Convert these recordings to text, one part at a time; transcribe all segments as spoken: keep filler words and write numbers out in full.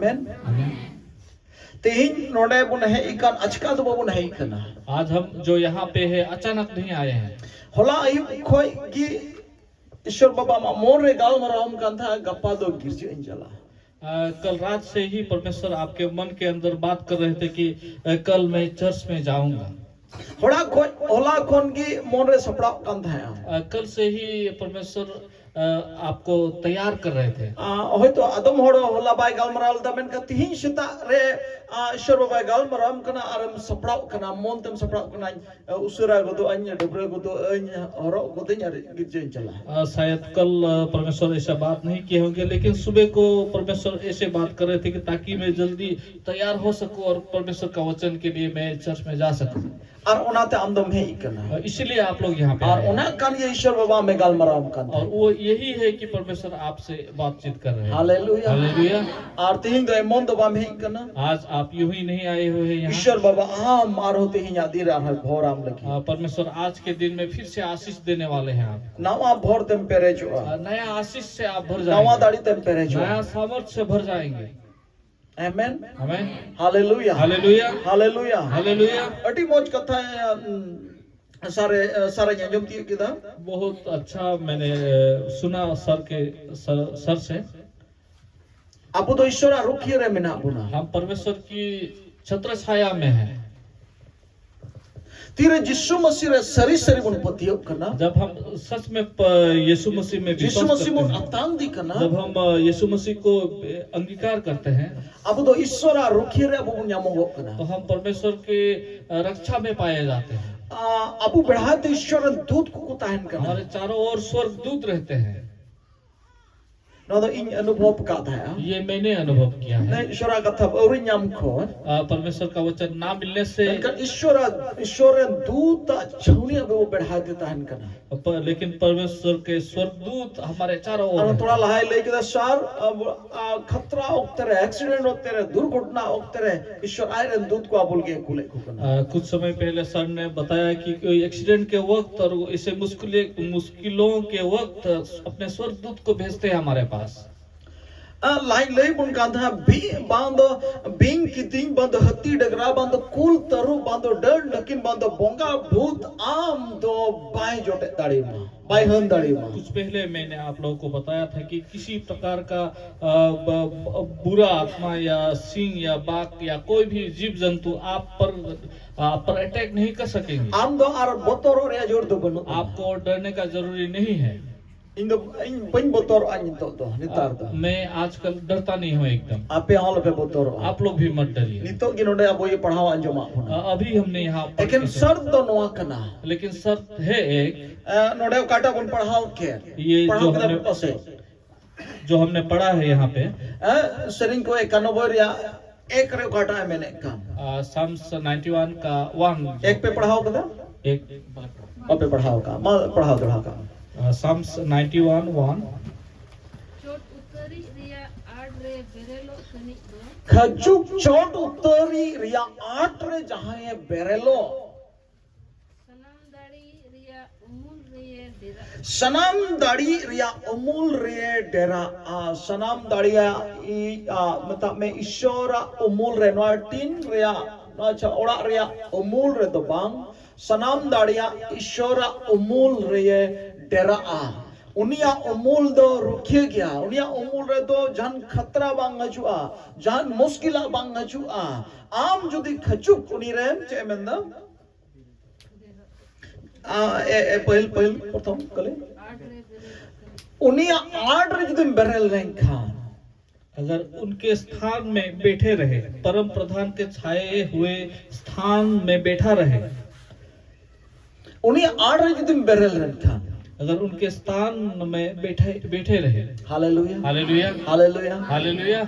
ᱟᱢᱮᱱ᱾ ᱛᱮᱦᱮᱧ ᱱᱚᱰᱮ ᱵᱚᱱ ᱦᱮᱡ ᱟᱠᱟᱱ, ᱟᱪᱠᱟ ᱫᱚ ᱵᱟᱵᱚᱱ ᱦᱮᱡ ᱟᱠᱟᱱᱟ᱾ आज हम जो यहाँ पे है, अचानक नहीं आए हैं। ᱦᱚᱞᱟ ᱟᱹᱭᱩᱵ ᱠᱷᱚᱡ ᱜᱮ ᱤᱥᱚᱨ ᱵᱟᱵᱟ ᱟᱢᱟᱜ ᱢᱚᱱ ᱨᱮ ᱜᱟᱞᱢᱟᱨᱟᱣ ᱟᱢ ᱠᱟᱱ ᱛᱟᱦᱮᱸᱫ, "ᱜᱟᱯᱟ ᱫᱚ ᱜᱤᱨᱡᱟᱹᱧ ᱪᱟᱞᱟᱜᱼᱟ।" अ, कल रात से ही परमेश्वर आपके मन के अंदर बात कर रहे थे कि, अ, "कल मैं चर्च में जाऊंगा।" ᱦᱚᱲᱟ ᱠᱷᱚᱡ, ᱦᱚᱞᱟ ᱠᱷᱚᱱ ᱜᱮ ᱢᱚᱱ ᱨᱮ ᱥᱟᱯᱲᱟᱣ ᱠᱟᱱ ᱛᱟᱦᱮᱸᱫ᱾ अ, कल से ही परमेश्वर, अ, आपको तैयार कर रहे थे। ᱟ, ᱦᱚᱭᱛᱚ ᱟᱫᱚᱢ ᱦᱚᱲ ᱦᱚᱞᱟ ᱵᱟᱭ ᱜᱟᱞᱢᱟᱨᱟᱣ ᱞᱮᱫᱟ, ᱢᱮᱱᱠᱷᱟᱱ ᱛᱤᱦᱤᱧ ᱥᱮᱛᱟᱜ ᱨᱮ, ᱟ, ᱤᱥᱚᱨ ᱵᱟᱵᱟᱭ ᱜᱟᱞᱢᱟᱨᱟᱣ ᱟᱢ ᱠᱟᱱᱟ ᱟᱨᱮᱢ ᱥᱟᱯᱲᱟᱣ ᱠᱟᱱᱟ, ᱢᱚᱱ ᱛᱮᱢ ᱥᱟᱯᱲᱟᱣ ᱠᱟᱱᱟ, ᱩᱥᱟᱹᱨᱟ ᱜᱚᱫᱚᱜ ᱟᱹᱧ, ᱰᱟᱹᱵᱽᱨᱟᱹ ᱜᱚᱫᱚᱜ ᱟᱹᱧ, ᱦᱚᱨᱚᱜ ᱜᱚᱫᱟᱹᱧ ᱟᱨ ᱜᱤᱨᱡᱟᱹᱧ ᱪᱟᱞᱟᱜᱼᱟ᱾ अ, शायद कल, अ, परमेश्वर ऐसा बात नहीं किए होंगे, लेकिन सुबह को परमेश्वर ऐसे बात कर रहे थे कि ताकि मैं जल्दी तैयार हो सकूं और परमेश्वर का वचन के लिए मैं चर्च में जा सकूं। ᱟᱨ ᱚᱱᱟᱛᱮ ᱟᱢ ᱫᱚᱢ ᱦᱮᱡ ᱟᱠᱟᱱᱟ᱾ और इसीलिए आप लोग यहाँ पे ᱟᱨ ᱟᱭᱮ ᱦᱮᱸ। ᱚᱱᱟ ᱠᱟᱱ ᱜᱮᱭᱟ ᱤᱥᱚᱨ ᱵᱟᱵᱟ ᱟᱢᱮ ᱜᱟᱞᱢᱟᱨᱟᱣ ᱟᱢ ᱠᱟᱱ ᱛᱟᱦᱮᱸᱫ᱾ और वो यही है कि परमेश्वर आपसे बातचीत कर रहे हैं। हालेलुया। हालेलुया। ᱟᱨ ᱛᱮᱦᱮᱧ ᱫᱚ ᱮᱢᱚᱱ ᱫᱚ ᱵᱟᱢ ᱦᱮᱡ ᱟᱠᱟᱱᱟ᱾ आज आप यूं ही नहीं आए हुए हैं यहाँ। ᱤᱥᱚᱨ ᱵᱟᱵᱟ ᱟᱢ ᱟᱨᱦᱚᱸ ᱛᱮᱦᱮᱧᱟᱜ ᱫᱤᱱ ᱨᱮ ᱟᱨᱦᱚᱸ ᱵᱷᱚᱨ ᱟᱢ ᱞᱟᱹᱜᱤᱫ᱾ हाँ, परमेश्वर आज के दिन में फिर से आशीष देने वाले हैं आपको। ᱱᱟᱣᱟ ᱵᱷᱚᱨ ᱛᱮᱢ ᱯᱮᱨᱮᱡᱚᱜᱼᱟ᱾ हाँ, नया आशीष से आप भर ᱱᱟᱣᱟ जाएंगे। ᱫᱟᱲᱮ ᱛᱮᱢ ᱯᱮᱨᱮᱡᱚᱜᱼᱟ᱾ नया सामर्थ्य से भर जाएंगे। ᱟᱢᱮᱱ। ᱟᱢᱮᱱ᱾ ᱦᱟᱞᱮᱞᱩᱭᱟ। ᱦᱟᱞᱮᱞᱩᱭᱟ᱾ ᱦᱟᱞᱮᱞᱩᱭᱟ᱾ ᱟᱹᱰᱤ ᱢᱚᱡᱽ ᱠᱟᱛᱷᱟ, ᱩᱢ, ᱥᱟᱨᱮ, ᱥᱟᱨᱮᱧ ᱟᱸᱡᱚᱢ ᱛᱤᱭᱳᱜ ᱠᱮᱫᱟ᱾ बहुत अच्छा मैंने, अ, सुना सर के, सर, सर से। ᱟᱵᱚ ᱫᱚ ᱤᱥᱚᱨᱟᱜ ᱨᱩᱠᱷᱤᱭᱟᱹ ᱨᱮ ᱢᱮᱱᱟᱜ ᱵᱚᱱᱟ᱾ हम परमेश्वर की छत्र छाया में हैं। ᱛᱤᱨᱮ ᱡᱤᱥᱩ ᱢᱟᱹᱥᱤ ᱨᱮ ᱥᱟᱹᱨᱤ ᱥᱟᱹᱨᱤ ᱵᱚᱱ ᱯᱟᱹᱛᱭᱟᱹᱣ ᱠᱟᱱᱟ᱾ जब हम सच में प-, यीशु मसीह में ᱡᱤᱥᱩ विश्वास ᱢᱟᱹᱥᱤ करते ᱵᱚᱱ हैं, ᱟᱛᱟᱝ ᱫᱤ ᱠᱟᱱᱟ᱾ जब हम, अ, यीशु मसीह को, अ, अंगीकार करते हैं, ᱟᱵᱚ ᱫᱚ ᱤᱥᱚᱨᱟᱜ ᱨᱩᱠᱷᱤᱭᱟᱹ ᱨᱮ ᱟᱵᱚ ᱵᱚᱱ ᱧᱟᱢᱚᱜᱚᱜ ᱠᱟᱱᱟ᱾ तो हम परमेश्वर के, अ, रक्षा में पाए जाते हैं। ᱟ, ᱟᱵᱚ ᱵᱮᱲᱦᱟᱭ ᱛᱮ ᱤᱥᱚᱨ ᱨᱮᱱ ᱫᱩᱛ ᱠᱚᱠᱚ ᱛᱟᱦᱮᱱ ᱠᱟᱱᱟ᱾ हमारे चारों ओर स्वर्गदूत रहते हैं। ᱱᱚᱣᱟ ᱫᱚ ᱤᱧ ᱚᱱᱩᱵᱷᱚᱵ ᱠᱟᱫ ᱛᱟᱦᱮᱸᱜᱼᱟ᱾ ये मैंने अनुभव किया है। ᱤᱥᱚᱨᱟᱜ ᱠᱟᱛᱷᱟ ᱟᱹᱣᱨᱤ ᱧᱟᱢ ᱠᱷᱚᱱ᱾ ᱟ, परमेश्वर का वचन ना मिलने से। ᱢᱮᱱᱠᱷᱟᱱ ᱤᱥᱚᱨᱟᱜ, ᱤᱥᱚᱨ ᱨᱮᱱ ᱫᱩᱛᱟᱜ ᱪᱷᱟᱹᱣᱱᱤ ᱟᱵᱚ ᱵᱮᱲᱦᱟᱭ ᱛᱮ ᱛᱟᱦᱮᱱ ᱠᱟᱱᱟ᱾ पर, लेकिन परमेश्वर के स्वर्गदूत हमारे चारों ओर ᱟᱨ हैं। ᱛᱷᱚᱲᱟ ᱞᱟᱦᱟᱭ ᱞᱟᱹᱭ ᱠᱮᱫᱟ, ᱥᱟᱨ, ᱟᱵᱚ, ᱟ, ᱠᱷᱟᱛᱨᱟ ᱚᱠᱛᱮ ᱨᱮ, ᱮᱠᱥᱤᱰᱮᱱᱴ ᱚᱠᱛᱮ ᱨᱮ, ᱫᱩᱨᱜᱷᱚᱴᱚᱱᱟ ᱚᱠᱛᱮ ᱨᱮ ᱤᱥᱚᱨ ᱟᱡ ᱨᱮᱱ ᱫᱩᱛ ᱠᱚ ᱟᱵᱚ ᱞᱟᱹᱜᱤᱫ ᱮ ᱠᱩᱞᱮᱫ ᱠᱚ ᱠᱟᱱᱟ᱾ ᱟ, कुछ समय पहले सर ने बताया कि कोई एक्सीडेंट के वक्त और ऐसे मुश्किलें, मुश्किलों के वक्त अपने स्वर्गदूत को भेजते हैं हमारे पास। ᱞᱟᱦᱟᱧ ᱞᱟᱹᱭ ᱵᱚᱱ ᱠᱟᱱ ᱛᱟᱦᱮᱸᱫ, ᱵᱤᱧ ᱵᱟᱝ ᱫᱚ, ᱵᱤᱧ ᱠᱤᱫᱤᱧ ᱵᱟᱝ ᱫᱚ, ᱦᱟᱹᱛᱤ ᱰᱟᱜᱽᱨᱟ ᱵᱟᱝ ᱫᱚ, ᱠᱩᱞ ᱛᱟᱹᱨᱩᱵ ᱵᱟᱝ ᱫᱚ, ᱰᱟᱹᱱ ᱰᱟᱹᱠᱤᱱ ᱵᱟᱝ ᱫᱚ, ᱵᱚᱸᱜᱟ ᱵᱷᱩᱛ ᱟᱢ ᱫᱚ ᱵᱟᱭ ᱡᱚᱴᱮᱫ ᱫᱟᱲᱮᱭᱟᱢᱟ, ᱵᱟᱭ ᱦᱟᱹᱱ ᱫᱟᱲᱮᱭᱟᱢᱟ᱾ कुछ पहले मैंने आप लोगों को बताया था कि किसी प्रकार का अ, ब- ब- बुरा आत्मा या सिंह या बाघ या कोई भी जीव जंतु आप पर आप पर अटैक नहीं कर सकेंगे। ᱟᱢ ᱫᱚ ᱟᱨ ᱵᱚᱛᱚᱨᱚᱜ ᱨᱮᱭᱟᱜ ᱡᱳᱨ ᱫᱚ ᱵᱟᱹᱱᱩᱜ ᱛᱟᱢᱟ᱾ आपको डरने का जरूरी नहीं है। ᱤᱧ ᱫᱚ, ᱤᱧ ᱵᱟᱹᱧ ᱵᱚᱛᱚᱨᱚᱜᱼᱟ ᱱᱤᱛᱚᱜ ᱫᱚ, ᱱᱮᱛᱟᱨ ᱫᱚ᱾ मैं आजकल डरता नहीं हूँ एकदम। ᱟᱯᱮ ᱦᱚᱸ ᱟᱞᱚᱯᱮ ᱵᱚᱛᱚᱨᱚᱜᱼᱟ᱾ आप लोग भी मत डरिए। ᱱᱤᱛᱚᱜ ᱜᱮ ᱱᱚᱰᱮ ᱟᱵᱚᱭ ᱯᱟᱲᱦᱟᱣ ᱟᱸᱡᱚᱢᱟᱜ ᱵᱚᱱᱟ᱾ अ- अभी हमने यहाँ पढ़ ᱮᱠᱮᱱ ᱥᱟᱨᱛ ᱫᱚ ᱱᱚᱣᱟ ᱠᱟᱱᱟ᱾ लेकिᱱ शर्त है एक। ᱱᱚᱰᱮ ᱚᱠᱟᱴᱟᱜ ᱵᱚᱱ ᱯᱟᱲᱦᱟᱣ ᱠᱮᱫ, ये ᱯᱟᱲᱦᱟᱣ जो ᱠᱮᱫᱟ हमने ᱯᱟᱥᱮᱡ? जो हमने पढ़ा है यहाँ पे। ᱥᱮᱨᱮᱧ ᱠᱚ ᱮᱠᱟᱱᱚᱵᱵᱳᱭ ᱨᱮᱭᱟᱜ ᱮᱠ ᱨᱮ ᱚᱠᱟᱴᱟᱜ ᱮ ᱢᱮᱱᱮᱫ ᱠᱟᱱ? साम्स नाइंटी वन का वन। ᱮᱠ ᱯᱮ ᱯᱟᱲᱦᱟᱣ ᱠᱟᱫᱟ? एक। ᱵᱟᱯᱮ ᱯᱟᱲᱦᱟᱣ ᱠᱟᱜᱼᱟ, ᱢᱟ ᱯᱟᱲᱦᱟᱣ ᱫᱚᱦᱲᱟ ᱠᱟᱜ ᱢᱮ᱾ साम्स नाइंटी वन वन। ᱪᱚᱴ ᱩᱛᱟᱹᱨᱤᱡ ᱨᱮᱭᱟᱜ ᱟᱲ ᱨᱮ ᱵᱮᱨᱮᱞᱚᱜ ᱛᱟᱹᱱᱤᱡ ᱫᱚ᱾ ᱠᱷᱟᱹᱪᱩᱠ ᱪᱚᱴ ᱩᱛᱟᱹᱨᱤᱡ ᱨᱮᱭᱟᱜ ᱟᱲ ᱨᱮ ᱡᱟᱦᱟᱸᱭᱮ ᱵᱮᱨᱮᱞᱚᱜ᱾ ᱥᱟᱱᱟᱢ ᱫᱟᱲᱮ ᱨᱮᱭᱟᱜ ᱩᱢᱩᱞ ᱨᱮᱭᱮ ᱰᱮᱨᱟᱜᱼᱟ᱾ ᱥᱟᱱᱟᱢ ᱫᱟᱲᱮ ᱨᱮᱭᱟᱜ ᱩᱢᱩᱞ ᱨᱮᱭᱮ ᱰᱮᱨᱟᱜᱼᱟ᱾ ᱥᱟᱱᱟᱢ ᱫᱟᱲᱮᱭᱟᱜ ᱤ-, ᱟ, ᱢᱮᱛᱟᱜ ᱢᱮ, ᱤᱥᱚᱨᱟᱜ ᱩᱢᱩᱞ ᱨᱮ, ᱱᱚᱣᱟ ᱴᱤᱱ ᱨᱮᱭᱟᱜ, ᱱᱚᱣᱟ ᱪᱷᱟ-, ᱚᱲᱟᱜ ᱨᱮᱭᱟᱜ ᱩᱢᱩᱞ ᱨᱮᱫᱚ ᱵᱟᱝ, ᱥᱟᱱᱟᱢ ᱫᱟᱲᱮᱭᱟᱜ ᱤᱥᱚᱨᱟᱜ ᱩᱢᱩᱞ ᱨᱮᱭᱮ ᱰᱮᱨᱟᱜᱼᱟ᱾ ᱩᱱᱤᱭᱟᱜ ᱩᱢᱩᱞ ᱫᱚ ᱨᱩᱠᱷᱤᱭᱟᱹ ᱜᱮᱭᱟ᱾ ᱩᱱᱤᱭᱟᱜ ᱩᱢᱩᱞ ᱨᱮᱫᱚ ᱡᱟᱦᱟᱱ ᱠᱷᱟᱛᱨᱟ ᱵᱟᱝ ᱦᱤᱡᱩᱜᱼᱟ, ᱡᱟᱦᱟᱱ ᱢᱩᱥᱠᱤᱞᱟᱜ ᱵᱟᱝ ᱦᱤᱡᱩᱜᱼᱟ᱾ ᱟᱢ ᱡᱩᱫᱤ ᱠᱷᱟᱹᱪᱩᱠ ᱩᱱᱤ ᱨᱮᱢ, ᱪᱮᱫ ᱮ ᱢᱮᱱᱫᱟ? ᱟ, ᱮ, ᱮ, ᱯᱟᱹᱦᱤᱞ, ᱯᱟᱹᱦᱤᱞ, ᱯᱨᱚᱛᱷᱚᱢ ᱠᱟᱞᱮ᱾ ᱩᱱᱤᱭᱟᱜ ᱟᱲ ᱨᱮ ᱡᱩᱫᱤᱢ ᱵᱮᱨᱮᱞ ᱞᱮᱱᱠᱷᱟᱱ᱾ अगर उनके स्थान में बैठे रहे, परम प्रधान के छाए हुए स्थान में बैठा रहे। ᱩᱱᱤᱭᱟᱜ ᱟᱲ ᱨᱮ ᱡᱩᱫᱤᱢ ᱵᱮᱨᱮᱞ ᱞᱮᱱᱠᱷᱟᱱ᱾ अगर उनके स्थान में बैठे बैठे रहे। Hallelujah. हालेलुया। Hallelujah. हालेलुया।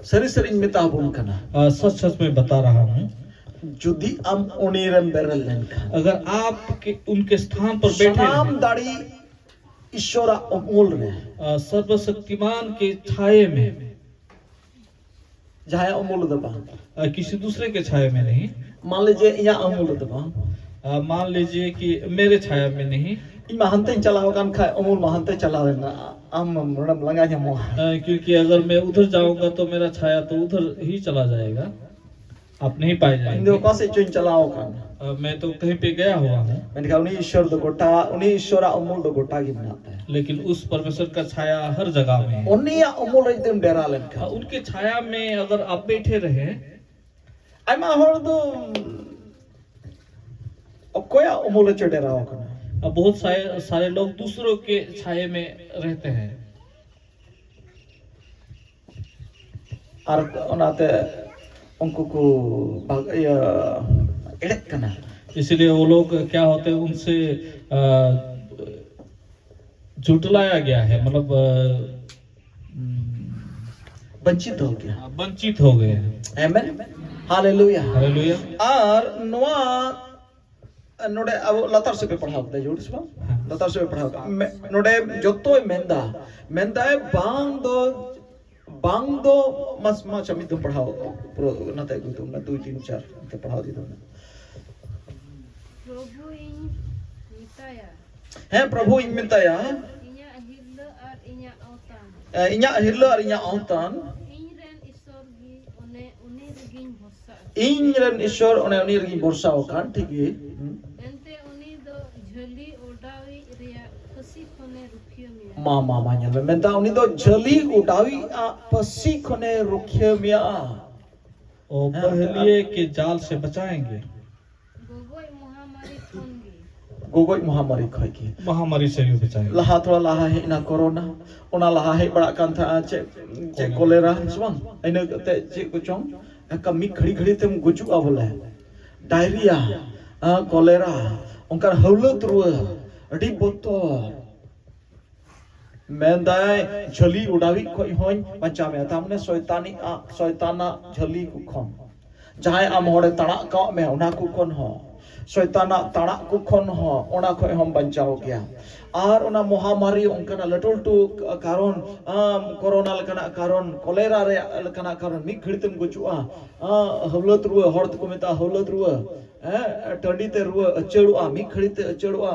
ᱥᱟᱹᱨᱤ ᱥᱟᱹᱨᱤᱧ ᱢᱮᱛᱟ ᱵᱚᱱ ᱠᱟᱱᱟ᱾ ᱟ, सच सच मैं बता रहा हूँ। ᱡᱩᱫᱤ ᱟᱢ ᱩᱱᱤ ᱨᱮᱢ ᱵᱮᱨᱮᱞ ᱞᱮᱱᱠᱷᱟᱱ᱾ अगर आप के, उनके स्थान पर बैठे ᱥᱟᱱᱟᱢ रहे। ᱫᱟᱲᱮ ᱤᱥᱚᱨᱟᱜ ᱩᱢᱩᱞ ᱨᱮ᱾ ᱟ, सर्वशक्तिमान के छाए में। ᱡᱟᱦᱟᱸᱭᱟᱜ ᱩᱢᱩᱞ ᱨᱮᱫᱚ ᱵᱟᱝ᱾ आ, किसी दूसरे के छाया में नहीं। मान लीजिए, ᱤᱧᱟᱹᱜ ᱩᱢᱩᱞ ᱨᱮᱫᱚ ᱵᱟᱝ᱾ आ, मान लीजिए कि मेरे छाया में नहीं। ᱤᱧ ᱢᱟ ᱦᱟᱱᱛᱮᱧ ᱪᱟᱞᱟᱣ ᱟᱠᱟᱱ ᱠᱷᱟᱡ ᱩᱢᱩᱞ ᱢᱟ ᱦᱟᱱᱛᱮ ᱪᱟᱞᱟᱣ ᱮᱱᱟ, ᱟᱢ ᱢᱟ ᱱᱚᱰᱮᱢ ᱞᱟᱸᱜᱟ ᱧᱟᱢᱚᱜᱼᱟ᱾ अ, क्योंकि अगर मैं उधर जाऊंगा तो मेरा छाया तो उधर ही चला जाएगा, आप नहीं पाए ᱤᱧ ᱫᱚ जाएंगे। ᱚᱠᱟ ᱥᱮᱫ ᱪᱚᱧ ᱪᱟᱞᱟᱣ ᱟᱠᱟᱱ᱾ अ, मैं तो कहीं पे गया हुआ हूँ, ᱢᱮᱱᱠᱷᱟᱱ ᱩᱱᱤ ᱤᱥᱥᱚᱨ ᱫᱚ ᱜᱚᱴᱟ, ᱩᱱᱤ ᱤᱥᱥᱚᱨᱟᱜ ᱩᱢᱩᱞ ᱫᱚ ᱜᱚᱴᱟ ᱜᱮ ᱢᱮᱱᱟᱜ ᱛᱟᱭᱟ᱾ लेकिन उस परमेश्वर का छाया हर जगह में है। ᱩᱱᱤᱭᱟᱜ ᱩᱢᱩᱞ ᱨᱮ ᱡᱩᱫᱤᱢ ᱰᱮᱨᱟ हाँ, ᱞᱮᱱᱠᱷᱟᱱ, उनके छाया में अगर आप बैठे रहे, ᱟᱭᱢᱟ ᱦᱚᱲ ᱫᱚ ᱚᱠᱚᱭᱟᱜ ᱩᱢᱩᱞ ᱨᱮᱪᱚ ᱰᱮᱨᱟ ᱟᱠᱟᱱᱟ᱾ अब बहुत सारे सारे लोग दूसरों के छाये में रहते हैं। ᱟᱨ ᱚᱱᱟᱛᱮ ᱩᱱᱠᱩ ᱠᱚ ᱵᱷᱟᱜ- ᱤᱭᱟᱹ ᱮᱲᱮᱜ ᱠᱟᱱᱟ᱾ इसीलिए वो लोग क्या होते हैं, उनसे अ, झुटलाया गया है, मतलब अ, ᱵᱚᱧᱪᱤᱛ ᱦᱚ ᱜᱮᱭᱟ᱾ वंचित हो गए हैं। ᱟᱢᱮᱱ᱾ ᱦᱟᱞᱮᱞᱩᱭᱟ᱾ हालेलुया। ᱟᱨ ᱱᱚᱣᱟ ᱱᱚᱰᱮ ᱟᱵᱚ ᱞᱟᱛᱟᱨ ᱥᱮᱫ ᱯᱮ ᱯᱟᱲᱦᱟᱣ ᱠᱮᱫᱟ, ᱡᱳᱨ ᱥᱮ ᱵᱟᱝ? ᱞᱟᱛᱟᱨ ᱥᱮᱫ ᱯᱮ ᱯᱟᱲᱦᱟᱣ ᱠᱮᱫᱟ᱾ ᱢᱮ- ᱱᱚᱰᱮ ᱡᱚᱛᱚᱭ ᱢᱮᱱᱫᱟ, ᱢᱮᱱᱫᱟᱭ ᱵᱟᱝ ᱫᱚ, ᱵᱟᱝ ᱫᱚ ᱢᱟᱥ- ᱢᱟᱪᱷᱟ ᱢᱤᱫ ᱫᱚᱢ ᱯᱟᱲᱦᱟᱣ, ᱯᱩᱨᱟᱹ ᱱᱟᱛᱮ ᱟᱹᱜᱩᱭ ᱛᱟᱵᱚᱱ ᱢᱮ, ᱫᱩᱭ ᱛᱤᱱ ᱪᱟᱨ ᱱᱟᱛᱮ ᱯᱟᱲᱦᱟᱣ ᱤᱫᱤ ᱛᱟᱵᱚᱱ ᱢᱮ᱾ ᱯᱨᱚᱵᱷᱩ ᱤᱧ ᱢᱮᱛᱟᱭᱟ, ᱦᱮᱸ, ᱯᱨᱚᱵᱷᱩ ᱤᱧ ᱢᱮᱛᱟᱭᱟ, ᱤᱧᱟᱹᱜ ᱦᱤᱨᱞᱟᱹ ᱟᱨ ᱤᱧᱟᱹᱜ ᱟᱣᱛᱟᱱ᱾ ᱮ, ᱤᱧᱟᱹᱜ ᱦᱤᱨᱞᱟᱹ ᱟᱨ ᱤᱧᱟᱹᱜ ᱟᱣᱛᱟᱱ᱾ ᱤᱧ ᱨᱮᱱ ᱤᱥᱚᱨ ᱜᱮ ᱚᱱᱮ ᱩᱱᱤ ᱨᱮᱜᱮᱧ ᱵᱷᱚᱨᱥᱟᱜᱼᱟ᱾ ᱤᱧ ᱨᱮᱱ ᱤᱥᱚᱨ ᱚᱱᱮ ᱩᱱᱤ ᱨᱮᱜᱮᱧ ᱵᱷᱚᱨᱥᱟ ᱟᱠᱟᱱ, ᱴᱷᱤᱠ ᱜᱮ᱾ ᱦᱩᱸ᱾ ᱮᱱᱛᱮ ᱩᱱᱤ ᱫᱚ ᱡᱷᱟᱹᱞᱤ ᱚᱰᱟᱣᱤᱡ ᱨᱮᱭᱟᱜ ᱯᱷᱟᱹᱥᱤ ᱠᱷᱚᱱᱮ ᱨᱩᱠᱷᱤᱭᱟᱹ ᱢᱮᱭᱟ᱾ ᱢᱟ, ᱢᱟ, ᱢᱟ, ᱧᱮᱞ ᱢᱮ, ᱢᱮᱱᱫᱟ ᱩᱱᱤ ᱫᱚ ᱡᱷᱟᱹᱞᱤ ᱚᱰᱟᱣᱤᱡ ᱟᱜ ᱯᱟᱹᱥᱤ ᱠᱷᱚᱱᱮ ᱨᱩᱠᱷᱤᱭᱟᱹ ᱢᱮᱭᱟ᱾ और बहलिए के जाल से बचाएंगे। ᱜᱚᱜᱚᱡ ᱢᱚᱦᱟᱢᱟᱨᱤ ᱠᱷᱚᱱ ᱜᱮ᱾ ᱜᱚᱜᱚᱡ ᱢᱚᱦᱟᱢᱟᱨᱤ ᱠᱷᱚᱡ ᱜᱮ᱾ महामारी से भी बचाएंगे। ᱞᱟᱦᱟ ᱛᱷᱚᱲᱟ ᱞᱟᱦᱟ ᱦᱮᱡ ᱮᱱᱟ ᱠᱳᱨᱳᱱᱟ, ᱚᱱᱟ ᱞᱟᱦᱟ ᱦᱮᱡ ᱵᱟᱲᱟᱜ ᱠᱟᱱ ᱛᱟᱦᱮᱸᱜᱼᱟ ᱪᱮᱫ, ᱪᱮᱫ ᱠᱚᱞᱮᱨᱟ ᱥᱮ ᱵᱟᱝ, ᱤᱱᱟᱹ ᱠᱟᱛᱮ ᱪᱮᱫ ᱠᱚᱪᱚᱝ, ᱮᱱᱠᱟ ᱢᱤᱫ ᱜᱷᱟᱹᱲᱤ ᱜᱷᱟᱹᱲᱤ ᱛᱮᱢ ᱜᱩᱡᱩᱜᱼᱟ ᱵᱚᱞᱮ, ᱰᱟᱭᱨᱤᱭᱟ, ᱦᱮᱸ, ᱠᱚᱞᱮᱨᱟ, ᱚᱱᱠᱟᱱ ᱦᱟᱹᱣᱞᱟᱹᱛ ᱨᱩᱣᱟᱹ, ᱟᱹᱰᱤ ᱵᱚᱛᱚᱨ᱾ ᱢᱮᱱᱫᱟᱭ, ᱡᱷᱟᱹᱞᱤ ᱚᱰᱟᱣᱤᱡ ᱠᱷᱚᱡ ᱦᱚᱸᱧ ᱵᱟᱧᱪᱟᱣ ᱢᱮᱭᱟ᱾ ᱛᱟᱨ ᱢᱟᱱᱮ ᱥᱚᱭᱛᱟᱱᱤᱡ ᱟᱜ, ᱥᱚᱭᱛᱟᱱᱟᱜ ᱡᱷᱟᱹᱞᱤ ᱠᱚ ᱠᱷᱚᱱ, ᱡᱟᱦᱟᱸᱭ ᱟᱢ ᱦᱚᱲᱮ ᱛᱟᱲᱟᱜ ᱠᱟᱜ ᱢᱮ, ᱚᱱᱟ ᱠᱚ ᱠᱷᱚᱱ ᱦᱚᱸ, ᱥᱚᱭᱛᱟᱱᱟᱜ ᱛᱟᱲᱟᱜ ᱠᱚ ᱠᱷᱚᱱ ᱦᱚᱸ, ᱚᱱᱟ ᱠᱷᱚᱡ ᱦᱚᱸᱢ ᱵᱟᱧᱪᱟᱣ ᱜᱮᱭᱟ᱾ ᱟᱨ ᱚᱱᱟ ᱢᱚᱦᱟᱢᱟᱨᱤ, ᱚᱱᱠᱟᱱᱟᱜ ᱞᱟᱹᱴᱩ ᱞᱟᱹᱴᱩ ᱠᱟᱨᱚᱱ, ᱟᱢ, ᱠᱳᱨᱳᱱᱟ ᱞᱮᱠᱟᱱᱟᱜ ᱠᱟᱨᱚᱱ, ᱠᱚᱞᱮᱨᱟ ᱨᱮᱭᱟᱜ ᱞᱮᱠᱟᱱᱟᱜ ᱠᱟᱨᱚᱱ, ᱢᱤᱫ ᱜᱷᱟᱹᱲᱤ ᱛᱮᱢ ᱜᱩᱡᱩᱜᱼᱟ᱾ ᱟᱢ, ᱦᱟᱹᱣᱞᱟᱹᱛ ᱨᱩᱣᱟᱹ, ᱦᱚᱲ ᱛᱮᱠᱚ ᱢᱮᱛᱟᱜᱼᱟ ᱦᱟᱹᱣᱞᱟᱹᱛ ᱨᱩᱣᱟᱹ, ᱦᱮᱸ, ᱴᱟᱺᱰᱤ ᱛᱮ ᱨᱩᱣᱟᱹ, ᱟᱹᱪᱟᱹᱲᱚᱜᱼᱟ, ᱢᱤᱫ ᱜᱷᱟᱹᱲᱤ ᱛᱮ ᱟᱹᱪᱟᱹᱲᱚᱜᱼᱟ᱾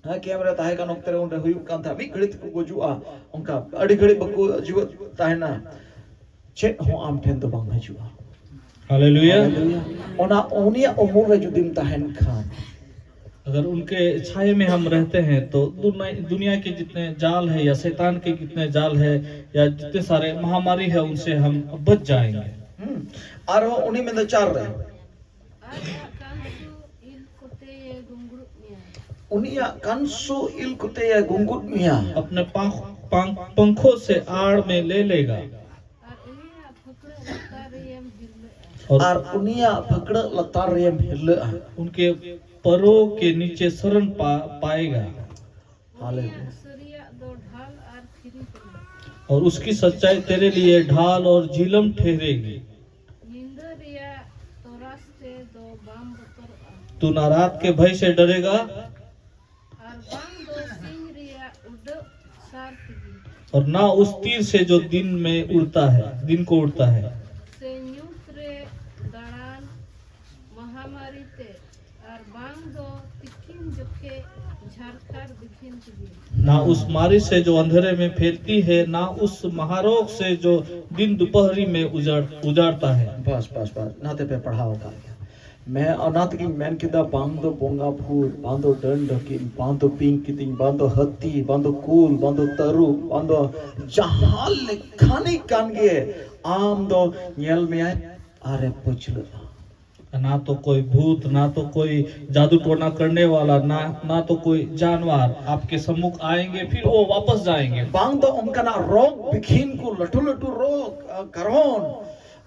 ᱦᱮᱸ, ᱠᱮᱢᱯ ᱨᱮ ᱛᱟᱦᱮᱸ ᱠᱟᱱ ᱚᱠᱛᱮ ᱨᱮ ᱚᱸᱰᱮ ᱦᱩᱭᱩᱜ ᱠᱟᱱ ᱛᱟᱦᱮᱸᱫ, ᱢᱤᱫ ᱜᱷᱟᱹᱲᱤᱡ ᱛᱮᱠᱚ ᱜᱩᱡᱩᱜᱼᱟ, ᱚᱱᱠᱟ ᱟᱹᱰᱤ ᱜᱷᱟᱹᱲᱤᱡ ᱵᱟᱠᱚ ᱡᱤᱣᱮᱫ ᱛᱟᱦᱮᱱᱟ, ᱪᱮᱫ ᱦᱚᱸ ᱟᱢ ᱴᱷᱮᱱ ᱫᱚ ᱵᱟᱝ ᱦᱤᱡᱩᱜᱼᱟ᱾ हालेलुया। ᱚᱱᱟ ᱩᱱᱤᱭᱟᱜ ᱩᱢᱩᱞ ᱨᱮ ᱡᱩᱫᱤᱢ ᱛᱟᱦᱮᱱ ᱠᱷᱟᱱ, अगर उनके छाये में हम रहते हैं तो दुनिया, दुनिया के जितने जाल है या शैतान के कितने जाल है या जितने सारे महामारी है उनसे हम बच जाएंगे। ᱦᱩᱸ, ᱟᱨᱦᱚᱸ ᱩᱱᱤ ᱢᱮᱱᱫᱟ ᱪᱟᱨ ᱨᱮ, ᱟᱡᱟᱜ ᱠᱟᱱᱥᱩ ᱤᱞ ᱠᱚᱛᱮ ᱮ ᱜᱩᱝᱜᱩᱲᱩᱜ ᱢᱮᱭᱟ᱾ ᱩᱱᱤᱭᱟᱜ ᱠᱟᱱᱥᱩ ᱤᱞ ᱠᱚᱛᱮ ᱮ ᱜᱩᱝᱜᱩᱫ ᱢᱮᱭᱟ᱾ अपने पांख, पांख, पंखों से आड़ में ले लेगा। ᱟᱨ ᱩᱱᱤᱭᱟᱜ ᱯᱷᱟᱹᱠᱲᱟᱹᱜ ᱞᱟᱛᱟᱨ ᱨᱮᱭᱮᱢ ᱦᱤᱨᱞᱟᱹᱜᱼᱟ᱾ और, ᱟᱨ ᱩᱱᱤᱭᱟᱜ ᱯᱷᱟᱹᱠᱲᱟᱹᱜ ᱞᱟᱛᱟᱨ ᱨᱮᱢ ᱦᱤᱨᱞᱟᱹᱜᱼᱟ᱾ उनके परों के नीचे शरण पा, पाएगा। हालेलुया। ᱩᱱᱤᱭᱟᱜ ᱥᱟᱹᱨᱤᱭᱟᱜ ᱫᱚ ढाल ᱟᱨ ᱠᱷᱤᱨᱤ ᱠᱟᱱᱟ᱾ और उसकी सच्चाई तेरे लिए ढाल और झिलम ठहरेगी। ᱧᱤᱫᱟᱹ ᱨᱮᱭᱟᱜ ᱛᱚᱨᱟᱥ ᱛᱮ ᱫᱚ ᱵᱟᱢ ᱵᱚᱛᱚᱨᱚᱜᱼᱟ᱾ तू ना रात के भय से डरेगा। ᱟᱨ ᱵᱟᱝ ᱫᱚ ᱥᱤᱧ ᱨᱮᱭᱟᱜ ᱩᱰᱟᱹᱜ ᱥᱟᱨ ᱛᱮᱜᱮ᱾ और ना उस तीर से जो दिन में उड़ता है, दिन को उड़ता है। ᱥᱮ ᱧᱩᱛ ᱨᱮ ᱫᱟᱬᱟᱱ ᱢᱟᱦᱟᱢᱟᱨᱤ ᱛᱮ, ᱟᱨ ᱵᱟᱝ ᱫᱚ ᱛᱤᱠᱤᱱ ᱡᱚᱠᱷᱮᱡ ᱡᱷᱟᱨᱠᱷᱟᱨ ᱵᱤᱜᱷᱤᱱ ᱛᱮᱜᱮ᱾ ना उस मारी से जो अंधेरे में फैलती है, ना उस महारोग से जो दिन दोपहरी में उजाड़, उजाड़ता है। ᱵᱟᱥ, ᱵᱟᱥ, ᱵᱟᱥ, ᱱᱟᱛᱮ ᱯᱮ ᱯᱟᱲᱦᱟᱣ ᱟᱠᱟᱫ ᱜᱮᱭᱟ᱾ ᱢᱮ-, ᱚᱱᱟ ᱛᱮᱜᱤᱧ ᱢᱮᱱ ᱠᱮᱫᱟ, ᱵᱟᱝ ᱫᱚ ᱵᱚᱸᱜᱟ ᱵᱷᱩᱛ, ᱵᱟᱝ ᱫᱚ ᱰᱟᱹᱱ ᱰᱟᱹᱠᱤᱱ, ᱵᱟᱝ ᱫᱚ ᱵᱤᱧ ᱠᱤᱫᱤᱧ, ᱵᱟᱝ ᱫᱚ ᱦᱟᱹᱛᱤ, ᱵᱟᱝ ᱫᱚ ᱠᱩᱞ, ᱵᱟᱝ ᱫᱚ ᱛᱟᱹᱨᱩᱵ, ᱵᱟᱝ ᱫᱚ ᱡᱟᱦᱟᱸ ᱞᱮᱠᱟᱱᱤᱡ ᱠᱟᱱ ᱜᱮ, ᱟᱢ ᱫᱚ ᱧᱮᱞ ᱢᱮᱭᱟᱭ ᱟᱨᱮ ᱯᱟᱹᱪᱷᱞᱟᱹᱜᱼᱟ᱾ ना तो कोई भूत, ना तो कोई जादू टोना करने वाला, ना, ना तो कोई जानवर आपके सम्मुख आएंगे, फिर वो वापस जाएंगे। ᱵᱟᱝ ᱫᱚ ᱚᱱᱠᱟᱱᱟᱜ ᱨᱳᱜᱽ ᱵᱤᱜᱷᱤᱱ ᱠᱚ, ᱞᱟᱹᱴᱩ ᱞᱟᱹᱴᱩ ᱨᱳᱜᱽ, ᱟ, ᱠᱟᱨᱚᱱ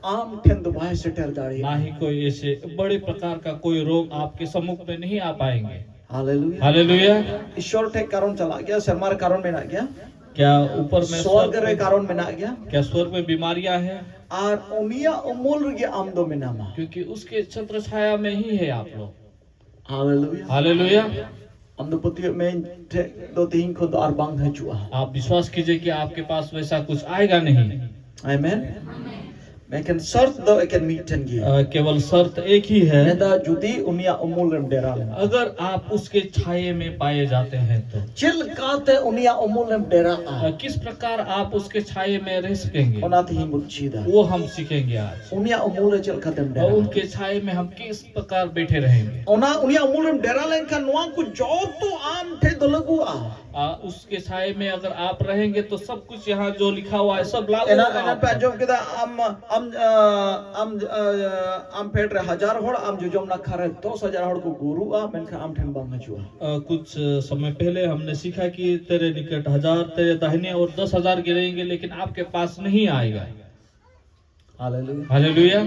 ᱟᱢ ᱴᱷᱮᱱ ᱫᱚ ᱵᱟᱭ ᱥᱮᱴᱮᱨ ना ᱫᱟᱲᱮᱭᱟᱜᱼᱟ᱾ ही कोई ऐसे बड़े प्रकार का कोई रोग आपके सम्मुख में नहीं आ पाएंगे। ᱦᱟᱞᱮᱞᱩᱭᱟ᱾ हालेलुया। ᱤᱥᱚᱨ ᱴᱷᱮᱱ ᱠᱟᱨᱚᱱ ᱪᱟᱞᱟᱜ ᱜᱮᱭᱟ, ᱥᱮᱨᱢᱟ ᱨᱮ ᱠᱟᱨᱚᱱ ᱢᱮᱱᱟᱜ ᱜᱮᱭᱟ, क्या ऊपर में ᱥᱚᱨᱜ स्वर्ग ᱨᱮ में, ᱠᱟᱨᱚᱱ ᱢᱮᱱᱟᱜ ᱜᱮᱭᱟ, क्या स्वर्ग में बीमारियां हैं? ᱟᱨ ᱩᱱᱤᱭᱟᱜ ᱩᱢᱩᱞ ᱨᱮᱜᱮ ᱟᱢ ᱫᱚ ᱢᱮᱱᱟᱢᱟ᱾ क्योंकि उसके छत्र छाया में ही है आप लोग। ᱦᱟᱞᱮᱞᱩᱭᱟ᱾ हालेलुया। ᱟᱢ ᱫᱚ ᱯᱟᱹᱛᱭᱟᱹᱜ ᱢᱮ, ᱤᱧ ᱴᱷᱮᱱ ᱫᱚ ᱛᱮᱦᱮᱧ ᱠᱷᱚᱱ ᱫᱚ ᱟᱨ ᱵᱟᱝ ᱦᱤᱡᱩᱜᱼᱟ᱾ आप विश्वास कीजिए कि आपके पास वैसा कुछ आएगा नहीं। ᱟᱢᱮᱱ᱾ ᱮᱠᱮᱱ ᱥᱟᱨᱛ ᱫᱚ ᱮᱠᱮᱱ ᱢᱤᱫᱴᱷᱮᱱ ᱜᱮᱭᱟ᱾ अ, केवल शर्त एक ही है। ᱢᱮᱱᱫᱟ ᱡᱩᱫᱤ ᱩᱱᱤᱭᱟᱜ ᱩᱢᱩᱞ ᱨᱮᱢ ᱰᱮᱨᱟ ᱞᱮᱱᱟ᱾ अगर आप उसके छाये में पाए जाते हैं तो। ᱪᱮᱫ ᱞᱮᱠᱟᱛᱮ ᱩᱱᱤᱭᱟᱜ ᱩᱢᱩᱞ ᱨᱮᱢ ᱰᱮᱨᱟᱜᱼᱟ? अ, किस प्रकार आप उसके छाये में रह सकेंगे? ᱚᱱᱟ ᱛᱮᱦᱮᱧ ᱵᱚᱱ ᱪᱮᱫᱟ᱾ वो हम सीखेंगे आज। ᱩᱱᱤᱭᱟᱜ ᱩᱢᱩᱞ ᱨᱮ ᱪᱮᱫ ᱞᱮᱠᱟᱛᱮᱢ और ᱰᱮᱨᱟᱜᱼᱟ? उनके छाये में हम किस प्रकार बैठे रहेंगे? ᱚᱱᱟ ᱩᱱᱤᱭᱟᱜ ᱩᱢᱩᱞ ᱨᱮᱢ ᱰᱮᱨᱟ ᱞᱮᱱᱠᱷᱟᱱ ᱱᱚᱣᱟ ᱠᱚ ᱡᱚᱛᱚ ᱟᱢ ᱴᱷᱮᱱ ᱫᱚ ᱞᱟᱹᱜᱩᱜᱼᱟ᱾ आ, उसके छाये में अगर आप रहेंगे तो सब कुछ यहाँ जो लिखा हुआ है सब लागू ᱮᱱᱟ, होगा ᱮᱱᱟ ᱯᱮ आपको। ᱟᱸᱡᱚᱢ ᱠᱮᱫᱟ, ᱟᱢ ᱟᱢ ᱟ, ᱟᱢ ᱟ, ᱟᱢ ᱯᱷᱮᱰ ᱨᱮ ᱦᱟᱡᱟᱨ ᱦᱚᱲ, ᱟᱢ ᱡᱚᱡᱚᱢ ᱱᱟᱠᱷᱟ ᱨᱮ ᱫᱚᱥ ᱦᱟᱡᱟᱨ ᱦᱚᱲ ᱠᱚ ᱜᱩᱨᱩᱜᱼᱟ, ᱢᱮᱱᱠᱷᱟᱱ ᱟᱢ ᱴᱷᱮᱱ ᱵᱟᱝ ᱦᱤᱡᱩᱜᱼᱟ᱾ अ, कुछ समय पहले हमने सीखा कि तेरे निकट हजार, तेरे दाहिने ओर दस हजार गिरेंगे, लेकिन आपके पास नहीं आएगा। हालेलुया। हालेलुया।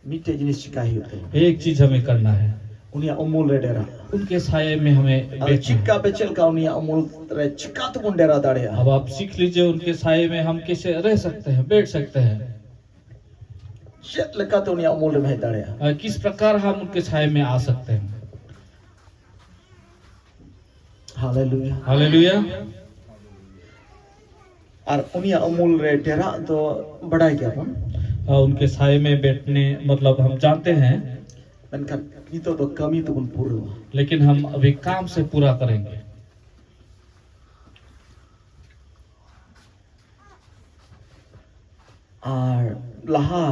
ᱢᱤᱫᱴᱮᱡ ᱡᱤᱱᱤᱥ ᱪᱤᱠᱟᱭ ᱦᱩᱭᱩᱜ ᱛᱟᱵᱚᱱᱟ᱾ एक चीज हमें करना है। ᱩᱱᱤᱭᱟᱜ ᱩᱢᱩᱞ ᱨᱮ ᱰᱮᱨᱟ᱾ उनके साये में हमें ᱟᱫᱚ बैठना है। ᱪᱤᱠᱟ ᱯᱮ ᱪᱮᱫ ᱞᱮᱠᱟ ᱩᱱᱤᱭᱟᱜ ᱩᱢᱩᱞ ᱨᱮ ᱪᱤᱠᱟ ᱛᱮᱵᱚᱱ ᱰᱮᱨᱟ ᱫᱟᱲᱮᱭᱟᱜᱼᱟ? अब आप सीख लीजिए उनके साये में हम कैसे रह सकते हैं, बैठ सकते हैं। ᱪᱮᱫ ᱞᱮᱠᱟᱛᱮ ᱩᱱᱤᱭᱟᱜ ᱩᱢᱩᱞ ᱨᱮᱢ ᱦᱮᱡ ᱫᱟᱲᱮᱭᱟᱜᱼᱟ? अ, किस प्रकार हम उनके साये में आ सकते हैं? ᱦᱟᱞᱮᱞᱩᱭᱟ᱾ हालेलुया। ᱟᱨ ᱩᱱᱤᱭᱟᱜ ᱩᱢᱩᱞ ᱨᱮ ᱰᱮᱨᱟᱜ ᱫᱚ ᱵᱟᱰᱟᱭ ᱜᱮᱭᱟᱵᱚᱱ᱾ अ, उनके साये में बैठने मतलब हम जानते हैं। ᱢᱮᱱᱠᱷᱟᱱ ᱱᱤᱛᱚᱜ ᱫᱚ ᱠᱟᱹᱢᱤ ᱛᱮᱵᱚᱱ ᱯᱩᱨᱟᱹᱣᱟ᱾ लेकिन हम अभी काम से पूरा करेंगे। ᱟᱨ ᱞᱟᱦᱟ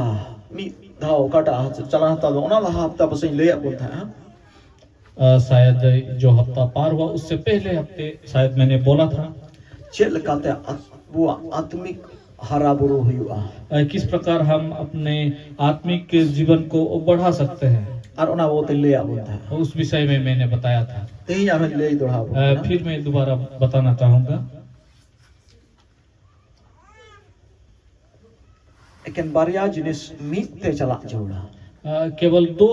ᱢᱤᱫ ᱫᱷᱟᱣ ᱚᱠᱟᱴᱟᱜ ᱪᱟᱞᱟᱣ ᱦᱟᱛᱟᱣ ᱫᱚ, ᱚᱱᱟ ᱞᱟᱦᱟ ᱦᱟᱯᱛᱟ ᱯᱟᱥᱮᱡ ᱤᱧ ᱞᱟᱹᱭᱟᱫ ᱵᱚᱱ ᱛᱟᱦᱮᱸᱜᱼᱟ᱾ अ, शायद जो हफ्ता पार हुआ, उससे पहले हफ्ते शायद मैंने बोला था। ᱪᱮᱫ ᱞᱮᱠᱟᱛᱮ ᱟᱵᱚᱣᱟᱜ ᱟᱛᱢᱤᱠ ᱦᱟᱨᱟ ᱵᱩᱨᱩ ᱦᱩᱭᱩᱜᱼᱟ? अ, किस प्रकार हम अपने आत्मिक जीवन को बढ़ा सकते हैं? ᱟᱨ ᱚᱱᱟ ᱵᱟᱵᱚᱛ ᱤᱧ ᱞᱟᱹᱭᱟᱫ ᱵᱚᱱ ᱛᱟᱦᱮᱸᱜᱼᱟ᱾ उस विषय में मैंने बताया था। ᱛᱮᱦᱮᱧ ᱟᱨᱦᱚᱸᱧ ᱞᱟᱹᱭ ᱫᱚᱦᱲᱟ ᱟᱵᱚᱱ ᱠᱟᱱᱟ᱾ अ, फिर मैं दोबारा बताना चाहूँगा। ᱮᱠᱮᱱ ᱵᱟᱨᱭᱟ ᱡᱤᱱᱤᱥ ᱢᱤᱫ ᱛᱮ ᱪᱟᱞᱟᱜ ᱡᱟᱹᱨᱩᱲᱟ᱾ अ, केवल दो,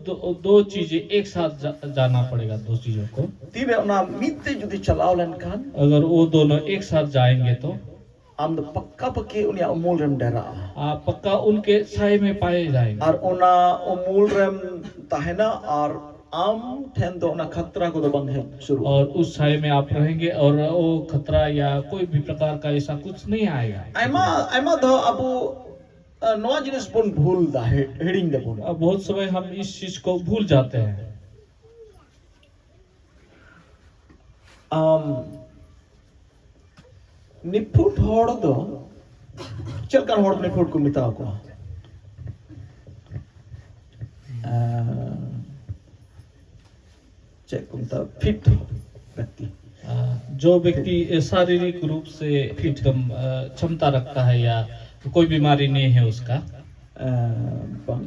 दो, दो चीजें एक साथ जा, जाना पड़ेगा, दो चीजों को। ᱛᱤᱨᱮ ᱚᱱᱟ ᱢᱤᱫ ᱛᱮ ᱡᱩᱫᱤ ᱪᱟᱞᱟᱣ ᱞᱮᱱᱠᱷᱟᱱ, अगर वो दोनों एक साथ जाएंगे तो ᱟᱢ ᱫᱚ ᱯᱟᱠᱠᱟ ᱯᱟᱠᱤ ᱩᱱᱤᱭᱟᱜ ᱩᱢᱩᱞ ᱨᱮᱢ ᱰᱮᱨᱟᱜᱼᱟ᱾ आप पक्का उनके साए में पाए जाएंगे। ᱟᱨ ᱚᱱᱟ ᱩᱢᱩᱞ ᱨᱮᱢ ᱛᱟᱦᱮᱱᱟ ᱟᱨ ᱟᱢ ᱴᱷᱮᱱ ᱫᱚ ᱚᱱᱟ ᱠᱷᱟᱛᱨᱟ ᱠᱚᱫᱚ ᱵᱟᱝ ᱦᱮᱡ ᱥᱩᱨᱩᱜᱼᱟ᱾ और उस साए में आप रहेंगे और वो खतरा या कोई भी प्रकार का ऐसा कुछ नहीं आएगा। ᱟᱭᱢᱟ, ᱟᱭᱢᱟ ᱫᱷᱟᱣ ᱟᱵᱚ ᱱᱚᱣᱟ ᱡᱤᱱᱤᱥ ᱵᱚᱱ ᱵᱷᱩᱞ ᱫᱟ, ᱦᱤᱲᱤᱧ ᱫᱟᱵᱚᱱ᱾ बहुत समय हम इस चीज को भूल जाते हैं। ᱟᱢ ᱱᱤᱯᱷᱩᱴ ᱦᱚᱲ ᱫᱚ ᱪᱮᱫ ᱞᱮᱠᱟᱱ ᱦᱚᱲ ᱱᱤᱯᱷᱩᱴ ᱠᱚ ᱢᱮᱛᱟ ᱠᱚᱣᱟ? ᱪᱮᱫ ᱠᱚ ᱢᱮᱛᱟᱜᱼᱟ, ᱯᱷᱤᱴ ᱵᱮᱠᱛᱤ। जो व्यक्ति शारीरिक रूप से एकदम क्षमता रखता है या कोई बीमारी नहीं है उसका। ᱵᱟᱝ,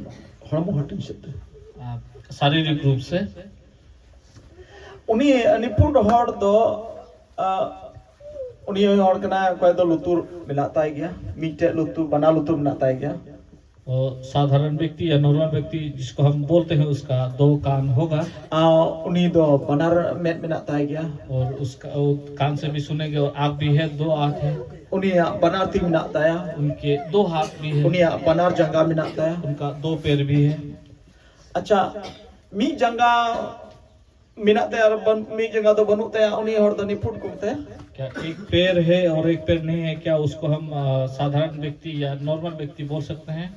ᱦᱚᱲᱢᱚ ᱦᱟᱹᱴᱤᱧ ᱥᱮᱫ ᱛᱮ। शारीरिक रूप से। ᱩᱱᱤ ᱱᱤᱯᱷᱩᱴ ᱦᱚᱲ ᱫᱚ ᱩᱱᱤ ᱦᱚᱲ ᱠᱟᱱᱟ ᱚᱠᱚᱭ ᱫᱚ ᱞᱩᱛᱩᱨ ᱢᱮᱱᱟᱜ ᱛᱟᱭ ᱜᱮᱭᱟ, ᱢᱤᱫᱴᱮᱡ ᱞᱩᱛᱩᱨ, ᱵᱟᱱᱟᱨ ᱞᱩᱛᱩᱨ ᱢᱮᱱᱟᱜ ᱛᱟᱭ ᱜᱮᱭᱟ। और साधारण व्यक्ति या नॉर्मल व्यक्ति जिसको हम बोलते हैं, उसका दो कान होगा। ᱩᱱᱤ ᱫᱚ ᱵᱟᱱᱟᱨ ᱢᱮᱫ ᱢᱮᱱᱟᱜ ᱛᱟᱭ ᱜᱮᱭᱟ। और उसका वो कान से भी सुनेंगे और आँख भी है, दो आँख है। ᱩᱱᱤᱭᱟᱜ ᱵᱟᱱᱟᱨ ᱛᱤ ᱢᱮᱱᱟᱜ ᱛᱟᱭᱟ। उनके दो हाथ भी है। ᱩᱱᱤᱭᱟᱜ ᱵᱟᱱᱟᱨ ᱡᱟᱸᱜᱟ ᱢᱮᱱᱟᱜ ᱛᱟᱭᱟ। उनका दो पैर भी है। ᱟᱪᱪᱷᱟ, ᱢᱤᱫ ᱡᱟᱸᱜᱟ ᱢᱮᱱᱟᱜ ᱛᱟᱭᱟ ᱟᱨ ᱵᱟᱹᱱ-, ᱢᱤᱫ ᱡᱟᱸᱜᱟ ᱫᱚ ᱵᱟᱹᱱᱩᱜ ᱛᱟᱭᱟ, ᱩᱱᱤ ᱦᱚᱲ ᱫᱚ ᱱᱤᱯᱷᱩᱴ ᱠᱚ ᱢᱮᱛᱟᱭᱟ। क्या एक पैर है और एक पैर नहीं है, क्या उसको हम साधारण व्यक्ति या नॉर्मल व्यक्ति बोल सकते हैं?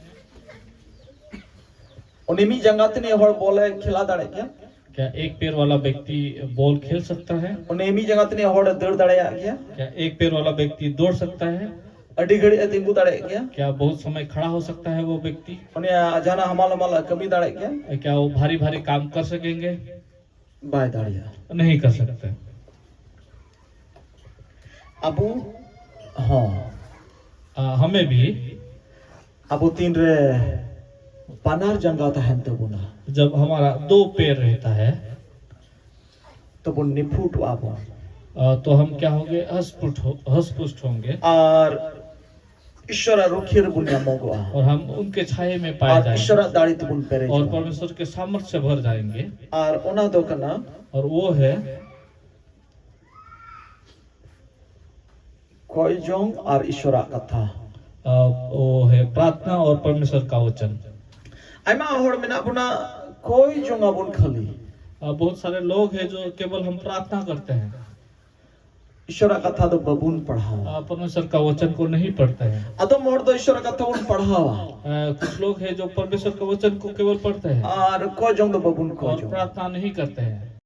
ᱩᱱᱤ ᱢᱤᱫ ᱡᱟᱸᱜᱟ ᱛᱮ ᱱᱤᱭᱟᱹ ᱦᱚᱲ ᱵᱚᱞᱮ ᱠᱷᱮᱞᱟ ᱫᱟᱲᱮᱭᱟᱜ ᱜᱮᱭᱟ? क्या एक पैर वाला व्यक्ति बॉल खेल सकता है? ᱩᱱᱤ ᱢᱤᱫ ᱡᱟᱸᱜᱟ ᱛᱮ ᱱᱤᱭᱟᱹ ᱦᱚᱲ ᱫᱟᱹᱲ ᱫᱟᱲᱮᱭᱟᱜ ᱜᱮᱭᱟ? क्या एक पैर वाला व्यक्ति दौड़ सकता है? ᱟᱹᱰᱤ ᱜᱷᱟᱹᱲᱤᱡ ᱮ ᱛᱤᱸᱜᱩ ᱫᱟᱲᱮᱭᱟᱜ ᱜᱮᱭᱟ? क्या बहुत समय खड़ा हो सकता है वो व्यक्ति? ᱩᱱᱤᱭᱟᱜ ᱡᱟᱦᱟᱱᱟᱜ ᱦᱟᱢᱟᱞ ᱦᱟᱢᱟᱞ ᱠᱟᱹᱢᱤ ᱫᱟᱲᱮᱭᱟᱜ ᱜᱮᱭᱟ? क्या वो भारी भारी काम कर सकेंगे? ᱵᱟᱭ ᱫᱟᱲᱮᱭᱟᱜᱼᱟ। नहीं कर सकते। ᱟᱵᱚ ᱦᱚᱸ। हमें भी। ᱟᱵᱚ ᱛᱤᱱᱨᱮ ᱵᱟᱱᱟᱨ ᱡᱟᱸᱜᱟ ᱛᱟᱦᱮᱱ ᱛᱟᱵᱚᱱᱟ, जब हमारा दो पैर रहता है, ᱛᱚᱵᱚᱱ ᱱᱤᱯᱷᱩᱴᱚᱜᱼᱟ ᱵᱚᱱ। तो हम क्या होंगे? हष्टपुष्ट हो, हष्टपुष्ट होंगे। ᱟᱨ ᱤᱥᱚᱨᱟᱜ ᱨᱩᱠᱷᱤᱭᱟᱹ ᱨᱮᱵᱚᱱ ᱧᱟᱢᱚᱜᱚᱜᱼᱟ। और हम उनके छाये में पाए जाएंगे। ᱤᱥᱚᱨᱟᱜ ᱫᱟᱲᱮ ᱛᱮᱵᱚᱱ ᱯᱮᱨᱮᱡᱚᱜᱼᱟ। और परमेश्वर के सामर्थ से भर जाएंगे। ᱟᱨ ᱚᱱᱟ ᱫᱚ ᱠᱟᱱᱟ, और वो है, ᱠᱚᱭ ᱡᱚᱝ ᱟᱨ ᱤᱥᱚᱨᱟᱜ ᱠᱟᱛᱷᱟ। वो है प्रार्थना और परमेश्वर का वचन। ᱟᱭᱢᱟ ᱦᱚᱲ ᱢᱮᱱᱟᱜ ᱵᱚᱱᱟ, ᱠᱚᱭ ᱡᱚᱝ ᱟᱵᱚᱱ ᱠᱷᱟᱹᱞᱤ। बहुत सारे लोग हैं जो केवल हम प्रार्थना करते हैं। ᱤᱥᱚᱨᱟᱜ ᱠᱟᱛᱷᱟ ᱫᱚ ᱵᱟᱵᱚᱱ ᱯᱟᱲᱦᱟᱣᱟ᱾ परमेश्वर का वचन को नहीं पढ़ते हैं। ᱟᱫᱚᱢ ᱦᱚᱲ ᱫᱚ ᱤᱥᱚᱨᱟᱜ ᱠᱟᱛᱷᱟ ᱵᱚᱱ ᱯᱟᱲᱦᱟᱣᱟ, कुछ लोग हैं जो परमेश्वर का वचन को केवल पढ़ते हैं ᱟᱨ ᱠᱚ ᱡᱚᱝ ᱫᱚ ᱵᱟᱵᱚᱱ ᱠᱚ और ᱡᱚᱝ᱾ प्रार्थना नहीं करते हैं।